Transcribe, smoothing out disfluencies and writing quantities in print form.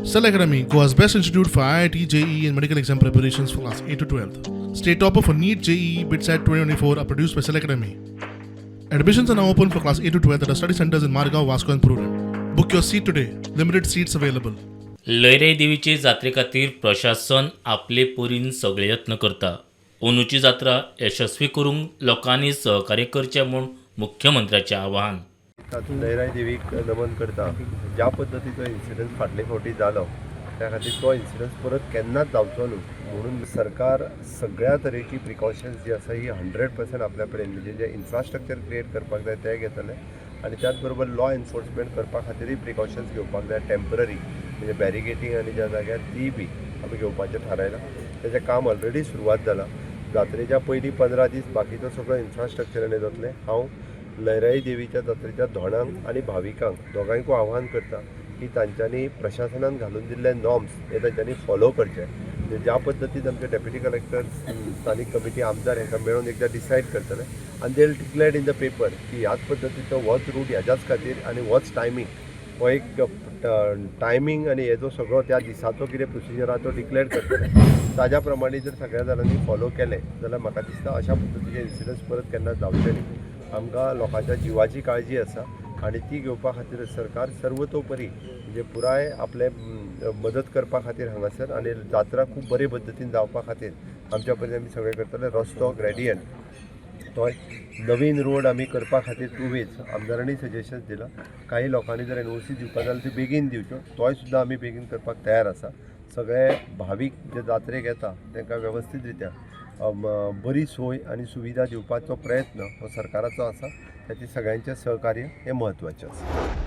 Cell Academy, Goa's best institute for IIT, JEE, and medical exam preparations for class 8 to 12. State topper for NEET, JEE, BITSAT 2024 are produced by Cell Academy. Admissions are now open for class 8 to 12 at our study centers in Margao, Vasco, and Prudent. Book your seat today. Limited seats available. Lairai देवीचे जात्रे खातीर प्रशासन आपले परीन सगळे यत्न करता. अंदूची जात्रा यशस्वी करूंक लोकांनी सहकार्य करचें म्हूण मुख्यमंत्र्याचें आवाहन. तातूंत लयराई देवीक नमन करता. ज्या पद्दतीचो इन्सिडन्स फाटले फावटी जालो, त्या खातीर तो इन्सिडन्स परत केन्नाच जावचो न्हू म्हणून सरकार सगळ्या तरेची प्रिकॉशन्स जी आसा ही 100% आपल्या कडेन, म्हणजे जे इन्फ्रास्ट्रक्चर क्रिएट करपाक जाय ते घेतले आनी त्याच बरोबर लॉ एनफोर्समेंट करपा खातीरय प्रिकॉशन्स घेवपाक जाय. टेंपररी म्हणजे बॅरिगेटींग आनी ज्या जाग्यार ती बी आमी घेवपाचें थारायलां. तेजें काम ऑलरेडी सुरवात जालां. जात्रेच्या पयलीं 15 दीस बाकीचो सगळो इन्फ्रास्ट्रक्चर जातलें. हांव लयराई देवीच्या जात्रेच्या धोणांक आनी भाविकांक दोगांयकूय आव्हान करता की तांच्यांनी प्रशासनान घालून दिल्ले नॉर्म्स हे तांच्यांनी फॉलो करचे. म्हणजे ज्या पद्दतीन आमचे डेप्युटी कलेक्टर, स्थानीक कमिटी, आमदार हांकां मेळून एकदां डिसायड करतले आनी they declared in the paper की ह्याच पद्दतीचो होच रूट ह्याच्याच खातीर आनी होच टायमींग, हो एक टायमींग आनी हेजो सगळो त्या दिसाचो कितें प्रोसिजर आहा तो डिक्लेअर करतले. ताज्या प्रमाणे जर सगळ्या जाणांनी फॉलो केलें जाल्यार म्हाका दिसता अशा पद्दतीचे इन्सिडंट्स परत केन्ना जावचे न्ही. आमकां लोकांच्या जिवाची काळजी आसा आनी ती घेवपा खातीर सरकार सर्वतोपरी, म्हणजे पुराय आपलें मदत करपा खातीर हांगासर आनी जात्रा खूब बरे पद्दतीन जावपा खातीर आमच्या परीन आमी सगळें करतले. रस्तो ग्रेडियंट, तोय नवीन रोड आमी करपा खातीर टू वेज आमदारांनी सजेशन्स दिलां. काही लोकांनी जर एनओसी दिवपा जाल्यार ती बेगीन दिवच्यो, तोय सुद्दां आमी बेगीन करपाक तयार आसा. सगळे भावीक जे जात्रेक येता तांकां वेवस्थीत रित्या बरी सोय आनी सुविधा दिवपाचो प्रयत्न हो सरकाराचो आसा. ताची सगळ्यांचें सहकार्य हें म्हत्वाचें आसा.